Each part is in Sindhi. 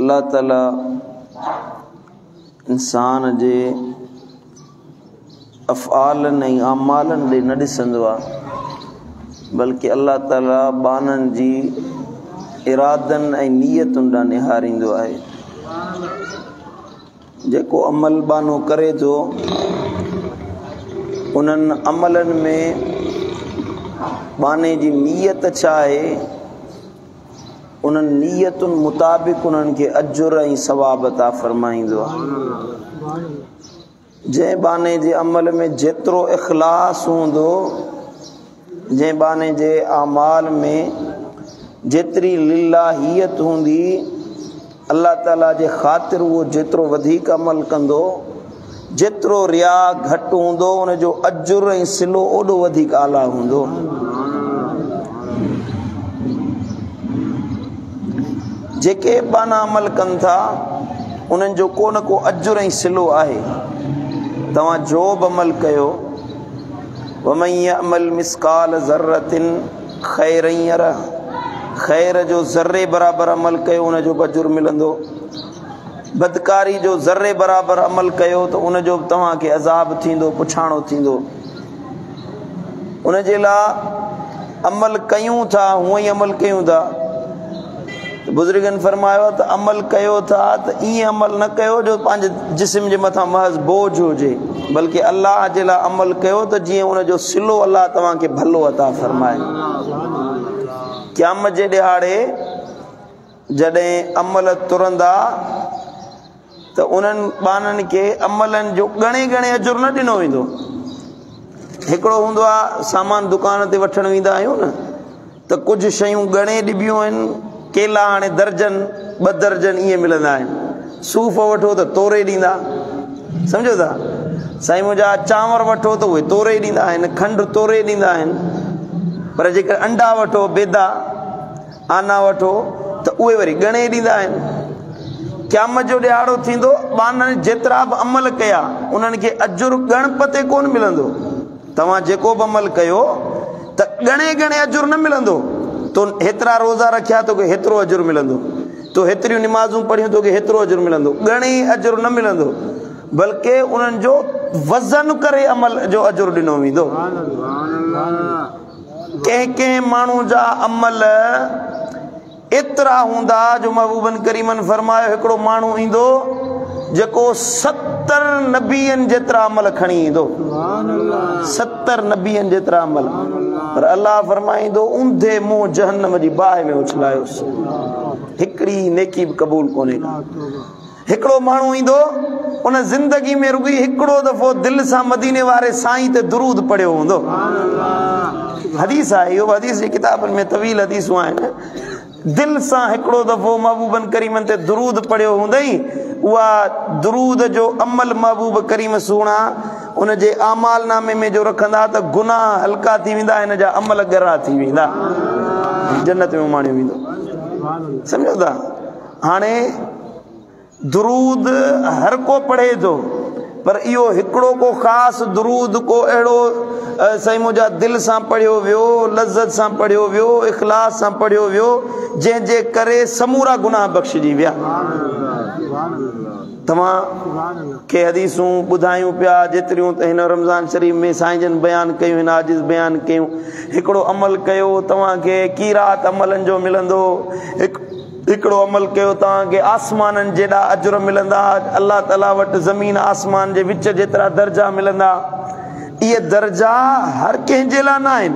الله تعالي انسان جي افعالن ۽ اعمالن ڏي نه ڏسندو آهي بلڪه الله تعالي ٻانهن جي ارادن ۽ نيتن ڏانهن نهاريندو آهي. جيڪو عمل ٻانهو ڪري ٿو انهن عملن ۾ ٻانهي جي نيت ڇا آهي انهن نيتن مطابق انهن کي اجر ۽ ثواب عطا فرمائيندو آهي. جنهن ٻانهي جي عمل ۾ جيترو اخلاص هوندو، جنهن ٻانهي جي اعمال ۾ جيتري للاهيت هوندي، الله تعالي جي خاطر اهو جيترو وڌيڪ عمل ڪندو، جيترو رياء گهٽ هوندو، ان جو اجر ۽ صلو اوڏو وڌيڪ اعليٰ هوندو. جيڪي ٻانها عمل ڪن ٿا انهن جو ڪو نه ڪو اجر ۽ صلو آهي. توهان جو به عمل ڪيو ومن يعمل مثقال ذرة خيرا يره خير جو ذري برابر عمل ڪيو ان جو به اجر ملندو. بدڪاري جو ذري برابر عمل ڪيو ته ان جو به توهان کي عذاب ٿيندو، پڇاڻو ٿيندو. ان جي لاء عمل ڪيون ٿا هونئن ئي عمل ڪيون ٿا ته بزرگن فرمايو ته عمل ڪيو ٿا ته ائين عمل نه ڪيو جو پنهنجي جسم جي مٿان محض بوجه هجي بلڪه الله جي لاء عمل ڪيو ته جيئن ان جو صلو الله توهان کي ڀلو عطا فرمائي. قيامت جي ڏهاڙي جڏهن عمل ترندا ته انهن ٻانهن کي عملن جو ڳڻي ڳڻي اجر نه ڏنو ويندو. هڪڙو هوندو آهي سامان دڪان تي وٺڻ ويندا آهيون نه ته ڪجهه شيون ڳڻي ڏبيون آهن، ڪيلا هاڻي درجن ٻه درجن ائين ملندا آهن، صوف وٺو ته توري ڏيندا، سمجهو ٿا سائين منهنجا، چانور وٺو ته اهي توري ڏيندا آهن، کنڊ توري ڏيندا آهن، پر جيڪر انڊا وٺو بيدا آنا وٺو ته اهي وري ڳڻي ڏيندا آهن. قيامت جو ڏهاڙو ٿيندو، ٻانهن جيترا به عمل ڪيا، انهن کي اجر ڳڻپ تي ڪونه ملندو. توهان جيڪو به عمل ڪيو ته ڳڻي ڳڻي اجر نه ملندو. تو هيترا روزا رکيا توکي هيترو اجر ملندو، تو هيتريون نمازون پڙهيون توکي هيترو اجر ملندو. ڳڻي اجر نه ملندو، بلڪه انهن جو وزن ڪري عمل جو اجر ڏنو ويندو. ڪنهن ڪنهن ماڻهو جا عمل ايترا هوندا جو محبوبن ڪريمن فرمايو هڪڙو ماڻهو ايندو جيڪو 70 نبين جيترا عمل کڻي ايندو، 70 نبين جيترا عمل، پر الله فرمائيندو اونڌي منهن جهنم جي باهه ۾ اڇلايوس، هڪڙي نيڪي به قبول ڪونهي ڪا. هڪڙو ماڻهو ايندو ان زندگي ۾ رڳي هڪڙو دفعو دل سان مديني واري سائين تي درود پڙهيو هوندو. حديث آهي اهو، حديث جي ڪتابن ۾ طويل حديثون آهن. دل سان هڪڙو دفعو محبوبن ڪريمن تي درود پڙهيو هوندئي، اها درود جو عمل محبوب ڪريم سهڻا ان جي اعمال نامي ۾ جو رکندا ته گناهه هلڪا ٿي ويندا، هن جا عمل ڳرا ٿي ويندا، جنت ۾ اماڻيو ويندو. سمجهو ٿا؟ هاڻي درود هر ڪو پڙهي ٿو پر اهو هڪڙو ڪو خاص درود ڪو اهڙو سائين منهنجا دل سان پڙهيو ويو، لذت سان پڙهيو ويو، اخلاص سان پڙهيو ويو، جنهن جي ڪري سمورا گناهه بخشجي ويا. توهان کي حديثون ٻڌايون پيا جيتريون ته هن رمضان شريف ۾ سائين جن بيان ڪيون، هن عاجز بيان ڪيون. هڪڙو عمل ڪيو توهان کي قيراط عملن جو ملندو، هڪڙو عمل ڪيو توهان کي آسمانن جيڏا اجر ملندا، الله تعالي وٽ زمين آسمان جي وچ جيترا درجا ملندا. اهي درجا هر ڪنهن جي لاء نه آهن،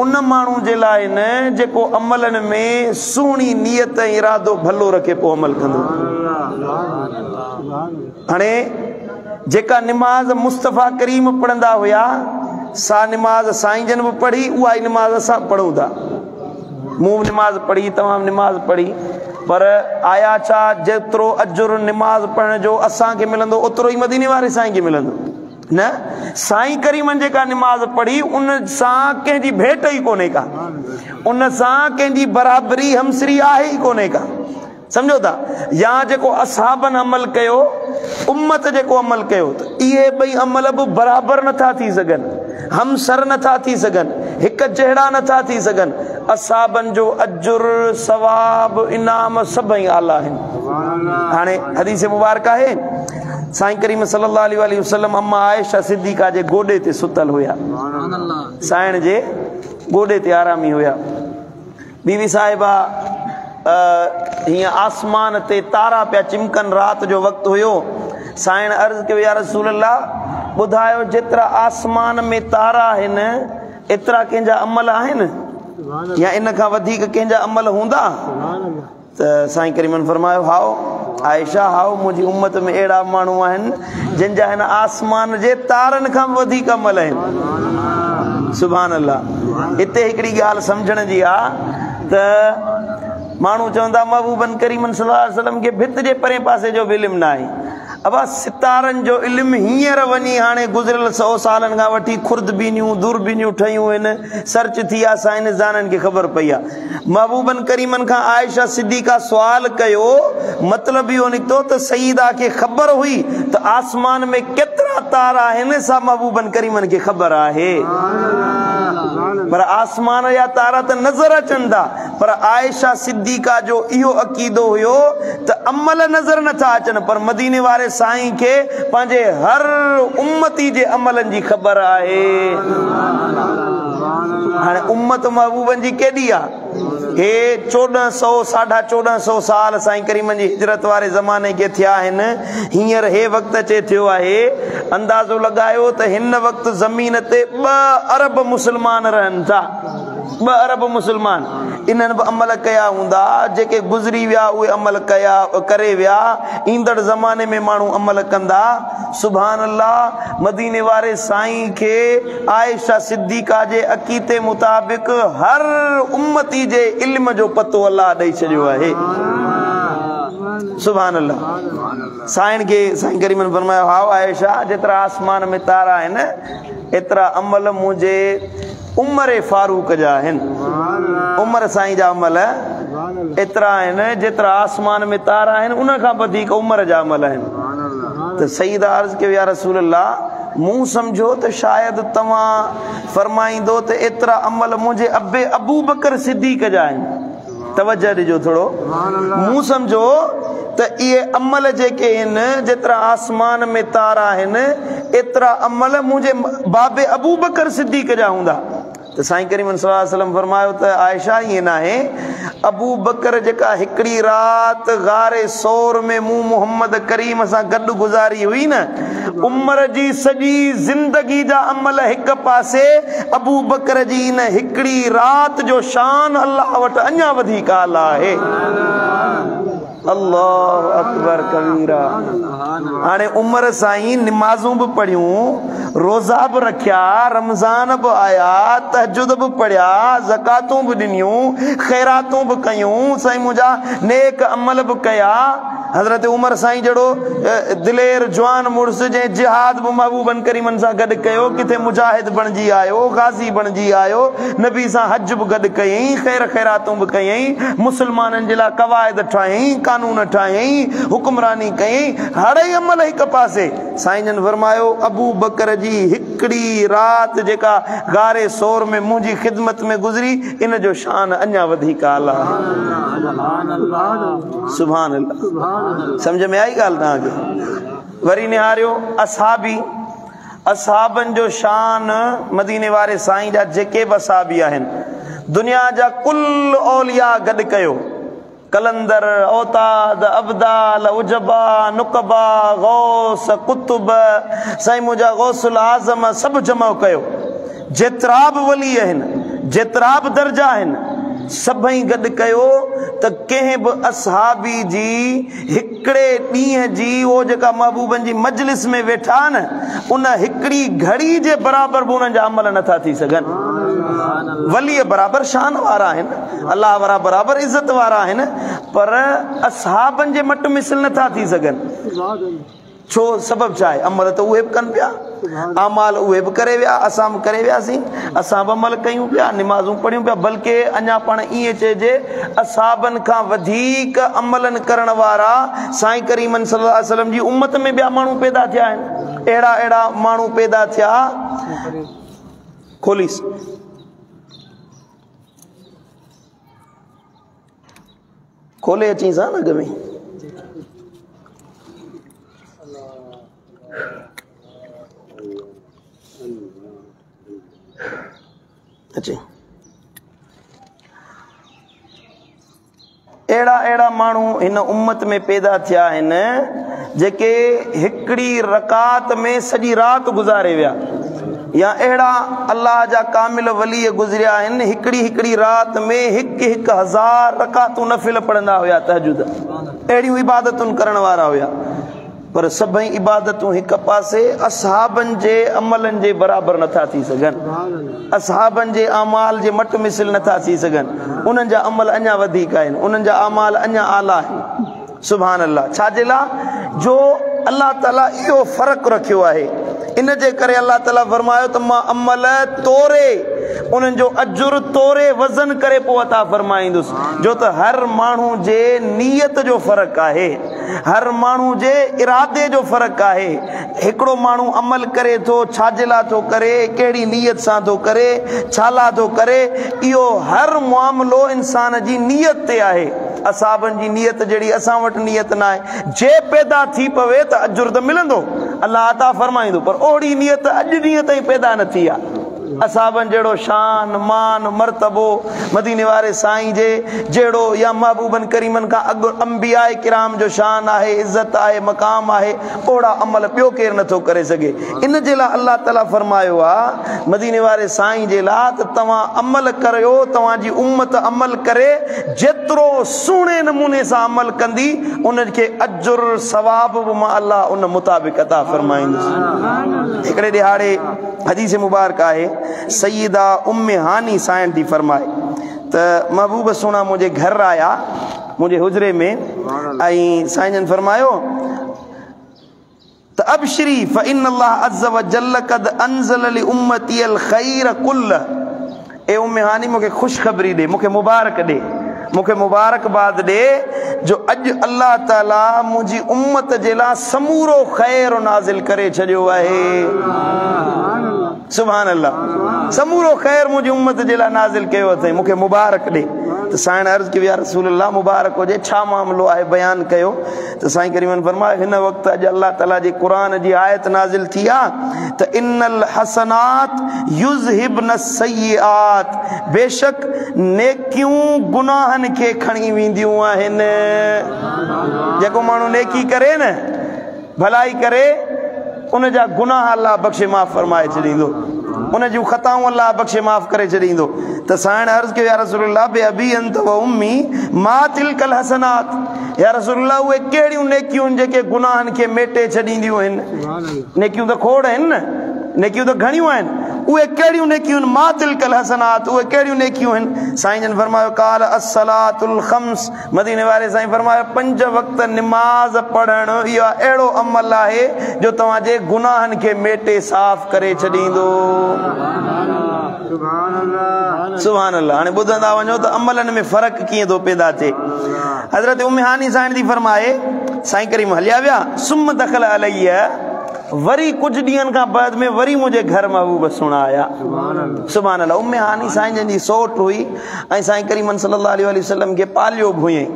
ان ماڻهو جي لاء آهن جيڪو عملن ۾ سهڻي نيت ۽ ارادو ڀلو رکي پوء عمل ڪندو. هاڻي جيڪا نماز مصطفيٰ ڪريم پڙهندا هيا سا نماز سائين جن به پڙهي، اها ئي نماز اسان پڙهون ٿا. مون به نماز پڙهي، توهان به نماز پڙهي، پر آيا ڇا جيترو اجر نماز پڙهڻ جو اسان کي ملندو اوترو ئي مديني واري سائين کي ملندو؟ نه، سائين ڪريمن جيڪا نماز پڙهي ان سان ڪنهن جي ڀيٽ ئي ڪونهي ڪا، ان سان ڪنهن جي برابري همسري آهي ئي ڪونهي ڪا. سمجهو ٿا؟ يا جيڪو اصحابن عمل ڪيو، امت جيڪو عمل ڪيو ته اهي ٻئي عمل به برابر نٿا ٿي سگهن، همسر نٿا ٿي سگهن، هڪ جهڙا نٿا ٿي سگهن. اصحابن جو اجر، ثواب، انعام سڀئي اعليٰ آهن. هاڻي حديث مبارڪ آهي، سائين ڪريم صلي الله عليه واٰله وسلم اما عائشه صديقه جي گوڏي تي ستل هيا، سائڻ جي گوڏي تي آرامي هيا. بي بي صاحبه هيئن آسمان تي تارا پيا چمڪن، رات جو وقت هيو. سائڻ عرض ڪيو، يا رسول الله ٻڌايو جيترا آسمان ۾ تارا آهن ايترا ڪنهن جا عمل آهن يا ان کان وڌيڪ ڪنهن جا عمل هوندا؟ ته سائين ڪريمن فرمايو، هائو عائشه هائو، منهنجي امت ۾ اهڙا ماڻهو آهن جن جا هن آسمان جي تارن کان به وڌيڪ عمل آهن. سبحان الله. اتي هڪڙي ڳالهه سمجهڻ جي آ ته ماڻهو چوندا محبوبن ڪريمن صلي الله عليه وسلم کي ڀت جي پرين پاسي جو به علم ناهي. ابا ستارن جو علم هينئر وڃي هاڻي گذريل سئو سالن کان وٺي خوردبينيون دوربينيون ٺهيون آهن، سرچ ٿي آ، سائنسدانن کي خبر پئي آ. محبوبن ڪريمن کان عائشه صديقه سوال ڪيو، مطلب اهو نڪتو ته سيده کي خبر هئي ته آسمان ۾ ڪيترا تارا آهن، سا محبوبن ڪريمن کي خبر آهي. پر آسمان جا تارا ته نظر اچن ٿا، پر عائشه صديقه جو اهو عقيدو هيو ته عمل نظر نه ٿا اچن پر مديني واري سائين کي پنهنجي هر امتي جي عملن جي خبر آهي. هاڻي امت محبوبن جي ڪيڏي آ؟ هي چوڏهن سئو ساڍا چوڏهن سئو سال سائين ڪريمن جي هجرت واري زماني کي ٿيا آهن، هينئر هي وقت اچي ٿيو آهي. اندازو لڳايو ته هن وقت زمين تي ٻه ارب مسلمان رهن ٿا. ٻه ارب مسلمان انهن به عمل ڪيا هوندا، جيڪي گذري ويا اهي عمل ڪيا ڪري ويا، ايندڙ زماني ۾ ماڻهو عمل ڪندا. سبحان الله مديني واري سائين کي عائشه صديقه جي عقيدي مطابق هر امتي جي علم جو پتو الله ڏئي ڇڏيو آهي. سبحان الله سائين کي سائين ڪريمن فرمايو، هائو عائشه جيترا آسمان ۾ تارا آهن ايترا عمل منهنجي عمر فاروق جا آهن. عمر سائين جا عمل ايترا آهن جيترا آسمان ۾ تارا آهن، ان کان وڌيڪ عمر جا عمل آهن. ته سيده عرض ڪيو، يا رسول الله مون سمجهيو ته شايد توهان فرمائيندو ته ايترا عمل منهنجي ابي ابوبڪر صديق جا آهن. توجه ڏجو ٿورو. مون سمجهيو ته اهي عمل جيڪي آهن جيترا آسمان ۾ تارا آهن ايترا عمل منهنجي بابي ابوبڪر صديق جا هوندا. ته سائين ڪريم صلي الله عليه وسلم فرمايو ته عائشه ائين ناهي، ابوبڪر جيڪا هڪڙي رات غار ثور ۾ مون محمد ڪريم سان گڏ گذاري هئي نه، عمر جي سڄي زندگي جا عمل هڪ پاسي، ابوبڪر جي ان هڪڙي رات جو شان الله وٽ اڃا وڌيڪ اعليٰ آهي. الله اڪبر ڪبيرا. هاڻي عمر سائين نمازون به پڙهيون، روزا به رکيا، رمضان به آيا، تهجد به پڙهيا، زڪواتون به ڏنيون، خيراتون به ڪيون، سائين منهنجا نيڪ عمل به ڪيا. حضرت عمر سائين جهڙو دلير جوان مڙس جنهن جهاد به محبوبن ڪريمن سان گڏ ڪيو، ڪٿي مجاهد بڻجي آيو، غازي بڻجي آيو، نبي سان حج به گڏ ڪيائين، خير خيراتون به ڪيائين، مسلمانن جي لاء قواعد ٺاهيائين، قانون ٺاهيائين، حڪمراني ڪيائين، هڙئي عمل هڪ پاسي. سائين جن فرمايو، ابوبڪر جي هڪڙي رات جيڪا غار ثور ۾ منهنجي خدمت ۾ گذري، ان جو شان اڃا وڌيڪ اعليٰ آهي. سبحان الله. سمجھ ۾ آئي ڳالهه توهان کي؟ وري نهاريو اصحابي، اصحابن جو شان مديني واري سائين جا جيڪي به اصحابي آهن، دنيا جا ڪل اولياء گڏ ڪيو، قلندر، اوتاد، ابدال، عجبا، نقبا، غوث، قطب، سائين منهنجا غوث الاعظم سڀ جمع ڪيو، جيترا به ولي آهن، جيترا به درجا آهن، سڀئي گڏ ڪيو ته ڪنهن به اصحابي جي هڪڙي ڏينهن جي اهو جيڪا محبوبن جي مجلس ۾ ويٺا نه، ان هڪڙي گهڙي جي برابر به انهن جا عمل نٿا ٿي سگهن. ولي برابر شان وارا آهن، الله وارا برابر عزت وارا آهن، پر اصحابن جي مٽ مثل نٿا ٿي سگهن. ڇو؟ سبب ڇا آهي؟ عمل ته اهي به ڪن پيا، اعمال اهي به ڪري ويا، اسان به ڪري وياسين، اسان به عمل ڪيون پيا، نمازون پڙهيون پيا، بلڪه اڃا پاڻ ائين چئجي اصحابن کان وڌيڪ عملن ڪرڻ وارا سائين ڪريمن صلي الله عليه وسلم جي امت ۾ ٻيا ماڻهو پيدا ٿيا آهن، اهڙا اهڙا ماڻهو پيدا ٿيا. کوليس. کولي اچين سان اڳ ۾. اهڙا اهڙا ماڻهو هن امت ۾ پيدا ٿيا آهن جيڪي هڪڙي رڪعت ۾ سڄي رات گذاري ويا يا اهڙا الله جا ڪامل ولي گذريا آهن هڪڙي هڪڙي رات ۾ هڪ هڪ هزار رڪعتون نفل پڙهندا هيا تهجد اهڙيون عبادتون ڪرڻ وارا هيا پر سڀئي عبادتون هڪ پاسي اصحابن جي عملن جي برابر نٿا ٿي سگهن، اصحابن جي اعمال جي مٽ مثل نٿا ٿي سگهن، انهن جا عمل اڃا وڌيڪ آهن، انهن جا اعمال اڃا اعليٰ آهن. سبحان الله ڇا جي لاء جو الله تعالي اهو فرق رکيو آهي ان جي ڪري الله تعالي فرمايو ته مان عمل توري انهن جو اجر توري وزن ڪري پوء عطا فرمائيندس جو ته هر ماڻهو جي نيت جو فرق آهي. هر ماڻهو جي ارادي جو فرق آهي. هڪڙو ماڻهو عمل ڪري ٿو، ڇا جي لاء ٿو ڪري، ڪهڙي نيت سان ٿو ڪري، ڇا لاء ٿو ڪري، اهو هر معاملو انسان جي نيت تي آهي. اصحابن جي نيت جهڙي اسان وٽ نيت ناهي. جي پيدا ٿي پوي ته اجر ته ملندو، الله عطا فرمائيندو، پر اوهڙي نيت اڄ ڏينهن تائين پيدا نه ٿي آهي. اصحابن جهڙو شان، مان، مرتبو مديني واري سائين جي جهڙو يا محبوبن ڪريمن کان اڳ انبياء ڪرام جو شان آهي، عزت آهي، مقام آهي، اوهڙا عمل ٻيو ڪير نٿو ڪري سگهي. ان جي لاء الله تعالي فرمايو آ مديني واري سائين جي لاء ته توهان عمل ڪريو، توهان جي امت عمل ڪري جيترو سهڻي نموني سان عمل ڪندي ان کي اجر، ثواب به مان الله ان مطابق عطا فرمائيندس. هڪڙي ڏهاڙي حديث مبارڪ آهي، سيده ام هاني سائڻ ٿي فرمائي ته محبوب سهڻا منهنجي گهر آيا، منهنجي حجري ۾، ۽ سائين جن فرمايو ته ابشري فان الله عز وجل قد انزل لامتي الخير كله، اي ام هاني مون کي خوشخبري ڏي، مون کي مبارڪ ڏي، مون کي مبارڪباد ڏي جو اڄ الله تعالي منهنجي امت جي لاء سمورو خير نازل ڪري ڇڏيو آهي. سبحان الله، سمورو خير منهنجي امت جي لاء نازل ڪيو اٿئي، مون کي مبارڪ ڏي. ته سائڻ عرض ڪيو يا رسول الله مبارڪ هجي، ڇا معاملو آهي بيان ڪيو. ته سائين ڪريمن فرمايو هن وقت اڄ الله تعالي جي قرآن جي آيت نازل ٿي آ ته ان الحسنات يذهبن السيئات بيشڪ نيڪيون گناهن کي کڻي وينديون آهن. جيڪو ماڻهو نيڪي ڪري نه ڀلائي ڪري ان جا گناهه الله بخشي معاف فرمائي ڇڏيندو، ان جون خطائون الله بخشي معاف ڪري ڇڏيندو. ته سائڻ عرض ڪيو يا رسول الله بأبي انت و امي ما تلک الحسنات، يا رسول الله اهي ڪهڙيون نيڪيون آهن جيڪي گناهن کي ميٽي ڇڏينديون آهن؟ نيڪيون ته کوڙ آهن نه، نيڪيون ته گهڻيون آهن، اهي ڪهڙيون نيڪيون آهن؟ ما تلک الحسنات، اهي ڪهڙيون نيڪيون آهن؟ سائين جن فرمايو قال الصلاة الخمس، مديني واري سائين فرمايو پنج وقت نماز پڙهڻ اهو اهڙو عمل آهي جو توهان جي گناهن کي ميٽي صاف ڪري ڇڏيندو. سبحان الله. هاڻي ٻڌندا وڃو ته عملن ۾ فرق ڪيئن ٿو پيدا ٿئي. حضرت ام هاني سائين ٿي فرمائي سائين ڪريم هليا ويا، ثم دخل علي، وري ڪجهه ڏينهن کان بعد ۾ وري منهنجي گهر محبوب سهڻا آيا. سبحان الله. ام هاني سائين جن جي سوٽ هئي ۽ سائين ڪريمن صلي الله عليه وسلم کي پاليو به هئائين،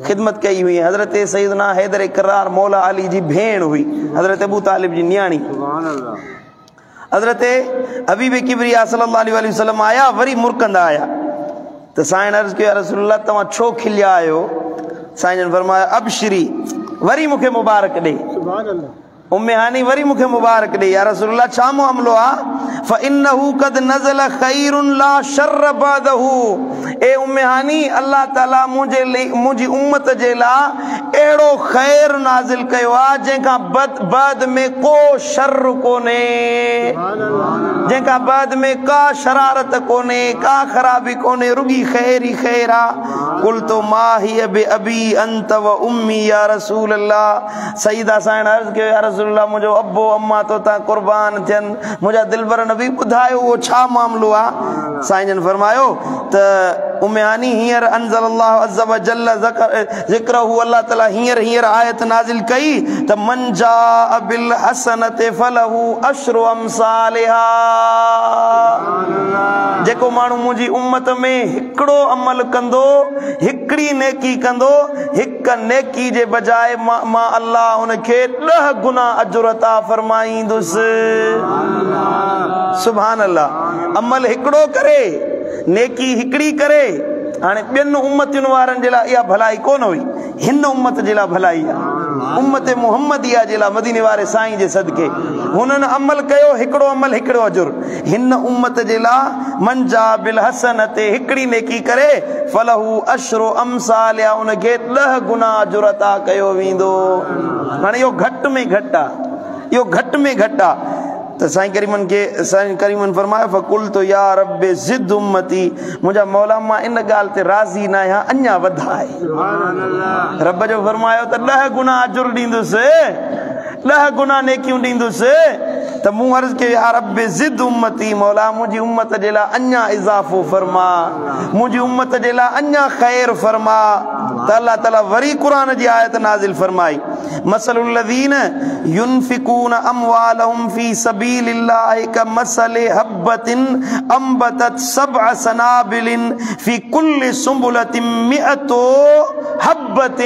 خدمت ڪئي هئي. حضرت سيدنا حيدر ڪرار مولا علي جي ڀيڻ هئي، حضرت ابو طالب جي نياڻي. حضرت حبيب ڪبريا صلي الله عليه وسلم آيا، وري مرڪندا آيا ته سائين عرض ڪيو يا رسول الله توهان ڇو کليا آهيو؟ سائين جن فرمايو ابشري، وري مون کي مبارڪ ڏي. ام هاني وري مون کي مبارڪ ڏي. يا رسول الله ڇا معاملو آ؟ فانه قد نزل خير لا شر بعده، اي ام هاني الله تعالي منهنجي امت جي لا اهڙو خير نازل ڪيو آ جنهن کان بعد ۾ ڪو شر ڪونهي، جنهن کان بعد ۾ ڪا شرارت ڪونهي، ڪا خرابي ڪونهي، رڳي خير ئي خير آ. قلت ما هي بابي انت و امي يا رسول الله، سيده سائڻ عرض ڪيو يا رسول الله منهنجو ابو اما تو تان قربان ٿين، منهنجا دلبر نبي ٻڌايو اهو ڇا معاملو آ؟ سائين جن فرمايو ته ام هاني هينئر انزل الله عز وجل ذڪره، الله تعالي هينئر هينئر آيت نازل ڪئي ته من جاء بالحسنة فله عشر امثالها، جيڪو ماڻهو منهنجي امت ۾ هڪڙو عمل ڪندو، هڪڙي نيڪي ڪندو، هڪ نيڪي جي بجاء مان الله ان کي 10 گنا اجر عطا فرمائيندس. سبحان الله. عمل هڪڙو ڪري، نيڪي هڪڙي ڪري هاڻي ٻين امتين وارن جي لاء اها ڀلائي ڪونه هئي، هن امت جي لاء ڀلائي آهي. امت محمديه جي لاء مديني واري سائين جي صدقي هنن عمل ڪيو، هڪڙو عمل هڪڙو اجر. هن امت جي لاء من جاء بالحسنة هڪڙي نيڪي ڪري فله عشر امثالها ان کي ڏهه گنا اجر عطا ڪيو ويندو. هاڻي اهو گهٽ ۾ گهٽ آ، اهو گهٽ ۾ گهٽ آ. ته سائين ڪريمن کي سائين ڪريمن فرمايو فقلت يا رب زد امتي منهنجا مولا مان ان ڳالهه تي راضي نه آهيان اڃا وڌاء. رب جو فرمايو ته ڏهه گنا اجر ڏيندس، ڏهه گنا نيڪيون ڏيندس. ته مون عرض ڪيو يا رب زد امتي مولا منهنجي امت جي لاء اڃا اضافو فرما، منهنجي امت جي لاء اڃا خير فرما. ته الله تعالي وري قرآن جي آيت نازل فرمائي مثل الذين ينفقون اموالهم في سبيل الله كمثل حبة انبتت سبع سنابل في كل سنبلة مئة حبة.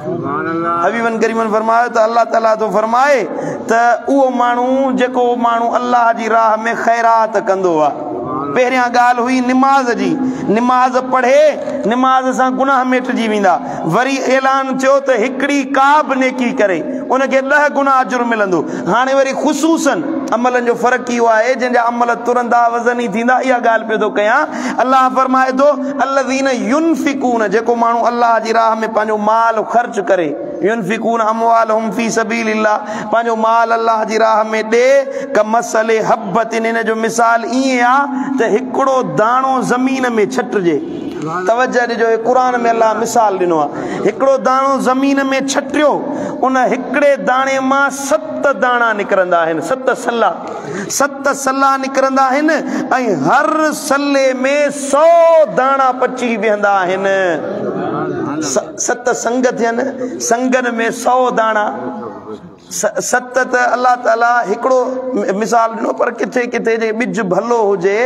حبيبن ڪريمن فرمايو ته الله تعالي ٿو فرمائي ته اهو ماڻهو جيڪو ماڻهو الله جي راهه ۾ خيرات ڪندو آهي، پهريان ڳالهه هئي نماز جي، نماز پڙهي نماز سان گناهه ميٽجي ويندا، وري اعلان ٿيو ته هڪڙي ڪا به نيڪي ڪري ان کي ڏهه گنا اجر ملندو. هاڻي وري خصوصاً عملن جو فرق اهو آهي جنهن جا عمل ترندا وزني ٿيندا، اها ڳالهه پيو ٿو ڪيان. الله فرمائي ٿو الذين ينفقون جيڪو ماڻهو الله جي راهه ۾ پنهنجو مال خرچ ڪري، ينفقون اموالهم في سبيل الله پنهنجو مال الله جي راهه ۾ ڏي، ڪمثل حبة ان جو مثال ائين آ ته هڪڙو داڻو زمين ۾ ڇٽجي. توجه ڏجو، هي قرآن ۾ الله مثال ڏنو آ، هڪڙو داڻو زمين ۾ ڇٽيو، ان هڪڙي داڻي مان ست داڻا نڪرندا آهن، ست سلا، ست سلا نڪرندا آهن ۽ هر سلي ۾ 100 داڻا پچي ويهندا آهن. ست سنگ ٿين، سنگن ۾ 100 داڻا، ست ته الله تعاليٰ هڪڙو مثال ڏنو، پر ڪٿي ڪٿي جي ٻج ڀلو هجي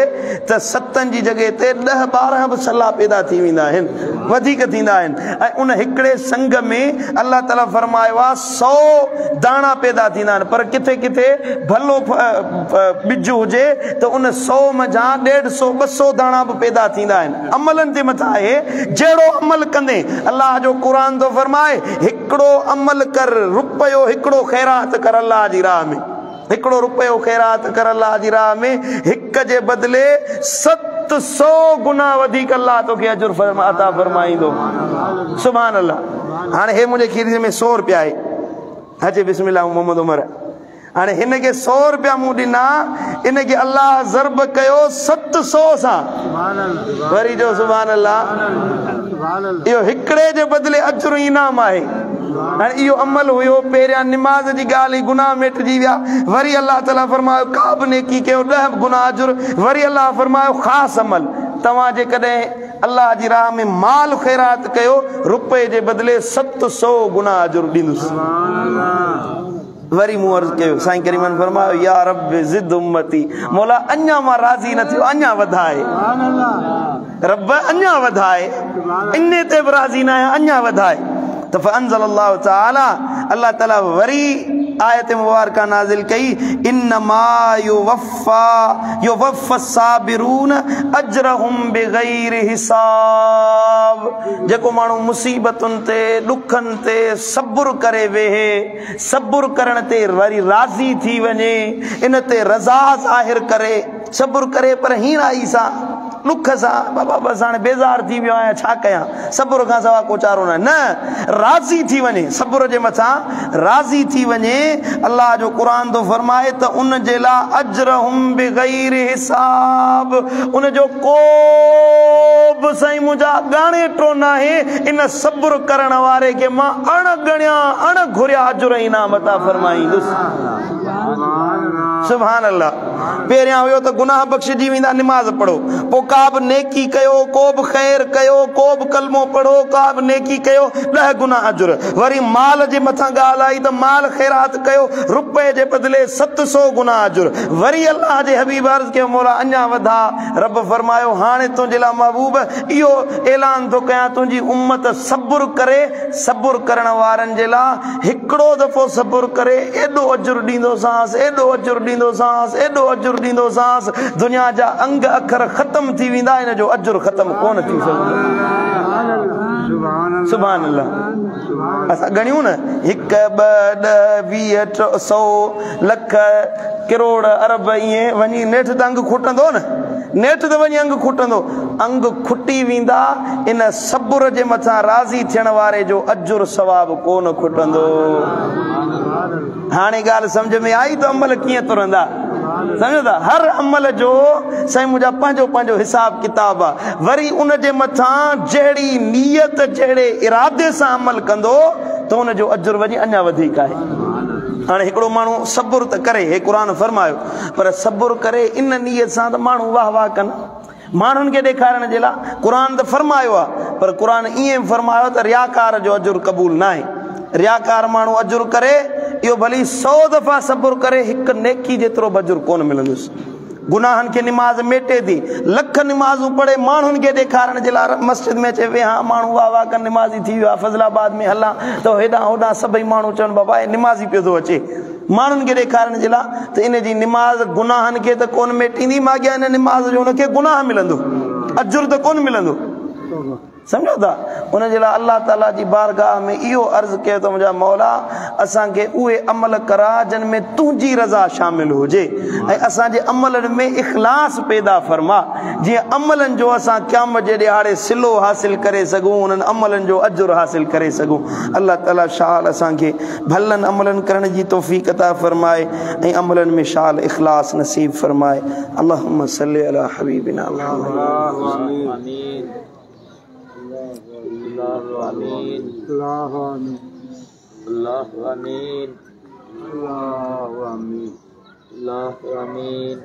ته ستن جي جڳهه تي 10 12 به سلا پيدا ٿي ويندا آهن، وڌيڪ ٿيندا آهن. ۽ ان هڪڙي سنگ ۾ الله تعاليٰ فرمايو آهي 100 داڻا پيدا ٿيندا آهن، پر ڪٿي ڪٿي ڀلو ٻج هجي ته ان 100 منجهان 150 200 داڻا به پيدا ٿيندا آهن. عملن تي مٿان آهي، جهڙو عمل ڪندين. الله جو قرآن ٿو فرمائي هڪڙو عمل ڪر، رپيو هڪڙو خيرات ڪر الله جي راهه ۾، هڪڙو رپيو خيرات ڪر الله جي راهه ۾، هڪ جي بدلي 700 گنا وڌيڪ الله توکي اجر عطا فرمائيندو. سبحان الله. هاڻي هي منهنجي کيسي ۾ 100 رپيا آهي، اچي بسم الله محمد عمر، هاڻي هن کي 100 رپيا مون ڏنا، ان کي الله ضرب ڪيو 700 سان. وري جو سبحان الله. اهو هڪڙي جي بدلي اجر انعام آهي. هاڻي اهو عمل هيو پهريان نماز جي ڳالهه هئي، گناهه ميٽجي ويا. وري الله تعاليٰ فرمايو ڪا به نيڪي ڪيو 10 گنا اجر. وري الله فرمايو خاص عمل، توهان جيڪڏهن الله جي راهه ۾ مال خيرات ڪيو رپئي جي بدلي 700 گنا اجر ڏيندس. وري مون عرض ڪيو، سائين ڪريمن فرمايو يا رب زد امتي، مولا اڃا مان راضي نه ٿيو، اڃا وڌاء رب، اڃا وڌاء، اني تي به راضي نه آهيان، اڃا وڌاء. ته فانزل الله تعالي، الله تعالي وري آيت مبارڪه نازل ڪئي، انما يوفي الصابرون اجرهم بغير حساب، جيڪو ماڻهو مصيبتن تي ڏکن تي صبر ڪري ويهي، صبر ڪرڻ تي وري راضي ٿي وڃي، ان تي رضا ظاهر ڪري، صبر ڪري پر هيڻائي سان، ڏک سان، بابا بس هاڻي بيزار ٿي ويو آهيان ڇا ڪيان، صبر کان سوا ڪو چارو ناهي، نه، راضي ٿي وڃي، صبر جي مٿان راضي ٿي وڃي. الله جو قرآن ٿو فرمائي ته ان جي لاء اجرهم بغير حساب، ان جو ڪو به سائين منهنجا ڳاڻيٽو ناهي، ان صبر ڪرڻ واري کي مان اڻ ڳڻيا اڻ گهريا اجر ۽ انعام عطا فرمائيندس. سبحان الله. پهريان هيو ته گناهه بخشجي ويندا نماز پڙهو، پوء ڪا به نيڪي ڪيو، ڪو به خير ڪيو، ڪو به ڪلمو پڙهو، ڪا به نيڪي ڪيو، 10 گنا اجر. وري مال جي مٿان ڳالهه آئي ته مال خيرات ڪيو، رپئي جي بدلي 700 گنا اجر. وري الله جي حبيب عرض ڪيو مولا اڃا وڌاء. رب فرمايو هاڻي تنهنجي لاء محبوب اهو اعلان ٿو ڪيان تنهنجي امت صبر ڪري، صبر ڪرڻ وارن جي لاء هڪڙو دفعو صبر ڪري ايڏو اجر ڏيندوسانس، ايڏو اجر ڏيندوسانس، ايڏو اجر اجر ڏيندوسانس، دنيا جا انگ اکر ختم ٿي ويندا، ان جو اجر ختم ڪونه ٿي سگهندو. سبحان الله. اسان ڳڻيون نه، 1 2 10 20 100 لک ڪروڙ ارب، ائين وڃي نيٺ ته انگ کٽندو نه، نيٺ ته وڃي انگ کٽندو. انگ کٽي ويندا، ان صبر جي مٿان راضي ٿيڻ واري جو اجر ثواب ڪونه کٽندو. هاڻي ڳالهه سمجهه ۾ آئي ته عمل ڪيئن ترندا؟ سمجهو ٿا؟ هر عمل جو سائين منهنجا پنهنجو پنهنجو حساب ڪتاب آ. وري ان جي مٿان جهڙي نيت جهڙي ارادي سان عمل ڪندو ته ان جو اجر وڃي اڃا وڌيڪ آهي. هاڻي هڪڙو ماڻهو صبر ته ڪري، هي قرآن فرمايو، پر صبر ڪري ان نيت سان ته ماڻهو واهه واهه ڪن، ماڻهن کي ڏيکارڻ جي لاء. قرآن ته فرمايو آ، پر قرآن ائين به فرمايو ته رياڪار جو اجر قبول ناهي. رياڪار ماڻهو اجر ڪري، اهو ڀلي 100 دفعا صبر ڪري، هڪ نيڪي جيترو به اجر ڪونه ملندس. گناهن کي نماز ميٽي ٿي، لک نمازون پڙهي ماڻهن کي ڏيکارڻ جي لاء مسجد ۾ اچي ويهان، ماڻهو واهه واهه ڪن، نمازي ٿي ويو آ، فضل آباد ۾ هلان ته هيڏانهن هوڏانهن سڀئي ماڻهو چون بابا هي نمازي پيو ٿو اچي، ماڻهن کي ڏيکارڻ جي لاء، ته ان جي نماز گناهن کي ته ڪونه ميٽيندي، ماڳهين ان نماز جو ان کي گناهه ملندو، اجر ته ڪونه ملندو. سمجهو ٿا؟ ان جي لاء الله تعاليٰ جي بارگاهه ۾ اهو عرض ڪيو ته منهنجا مولا اسان کي اهي عمل ڪراء جن ۾ تنهنجي رضا شامل هجي، ۽ اسان جي عملن ۾ اخلاص پيدا فرما، جيئن عملن جو اسان قيامت جي ڏهاڙي صلو حاصل ڪري سگهون، انهن عملن جو اجر حاصل ڪري سگهون. الله تعاليٰ شال اسان کي ڀلن عملن ڪرڻ جي توفيق عطا فرمائي ۽ عملن ۾ شال اخلاص نصيب فرمائي. اللهم صل علي حبيبنا محمد. آمين. الله آمين. الله آمين. الله آمين. الله آمين. الله آمين.